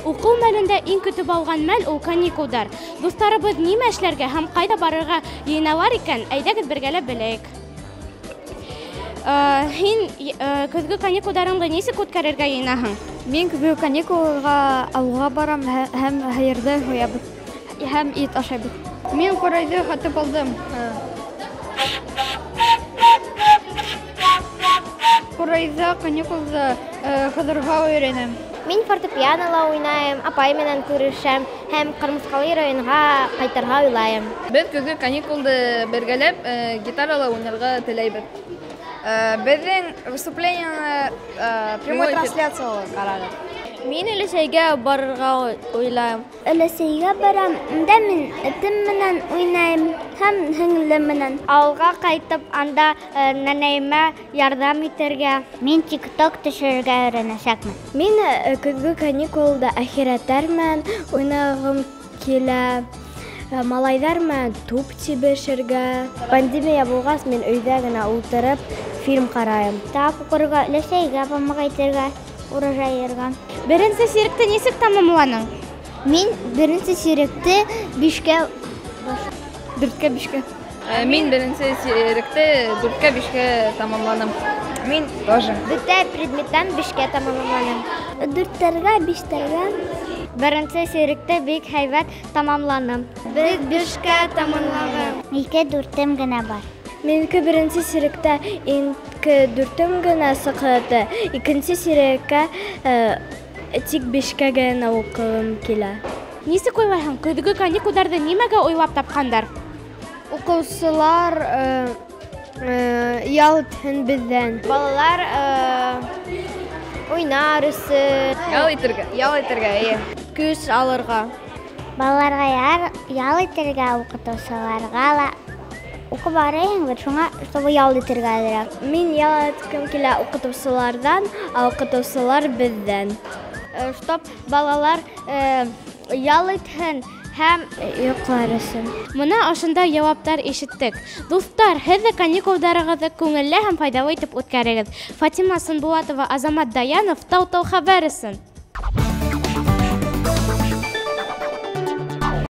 Уҡыу мәлендә иң көтөп алған мәл ул каникулдар. Дуҫтарыбыҙ нимә эшләргә һәм ҡайҙа барырға йыйыналар икән, әйҙәгеҙ бергәләп беләйек. Һин көҙгө каникулдарыңды нисек үткәрергә йыйынаһың? Мин көҙгө каникулға ауылға барам һәм һыйырҙы һуябыҙ һәм ит ашайбыҙ. Мин ҡурайҙы һатып алдым. Ҡурайҙа каникулда һыҙырға өйрәнәм. Мин фортепианола уйнайым, апай менән күрешәм һәм Ҡырмыҫҡалы районға ҡайтырға уйлайым. Беҙ көҙгө каникулды бергәләп гитарала уйнарға теләйбеҙ. Беҙҙең выступлениены прямой трансляцияла ҡарағыҙ. Мин өләсәйгә барырға уйлайым. Өләсәйгә барам, унда мин этем менән уйнайым һәм һеңлем менән. Ауылға ҡайтып, анда нәнәйемә ярҙам итергә. Мин TikTok төшөрөргә өйрәнәсәкмен. Мин көҙгө каникулда әхирәттәр менән уйнағым килә. Малайҙар менән туп тибешергә. Пандемия булғас, мин өйҙә генә ултырып фильм ҡарайым. Китап уҡырға, өләсәйгә помогайтырға, урожай йыйырға. Беренсе сиректе нисек тамамланың? Мин беренсе сиректе 5-кә, 4-кә, 5-кә. Мин беренсе сиректе 4-кә, 5-кә тамамланым. Мин тоже. Бөтә предметтан 5-кә тамамланым. 4-тәргә, 5-тәргә. Беренсе сиректе бик һәйбәт тамамланым. Беҙ 5-кә тамамланым. 2 4-ем генә бар. Минеке беренсе сиректә 2 4-ем генә сыҡты. Икенсе сиреккә тик 5-кә генә уҡығым килә. Нисек уйлайһың, көҙгө каникулдарҙы нимәгә уйлап тапҡандар? Уҡыусылар ял итһен беҙҙән. Балалар уйнар өсөн. Ял итергә. Ял итергә, эйе. Көс алырға. Балаларға ял итергә, уҡытыусыларға ла уҡып барайһың бит, шуңа, чтобы ял итергә әҙерәк. Мин ял иткем килә уҡытыусыларҙан, ә уҡытыусылар беҙҙән. Чтоб балалар ял итһен һәм йоҡлар өсөн. Мына ошондай яуаптар ишеттек. Дуҫтар, һеҙ ҙә каникулдарығыҙҙы күңелле һәм файҙалы итеп үткәрегеҙ. Фатима Сынбулатова, Азамат Даянов, Тау-Тау хәбәр өсөн.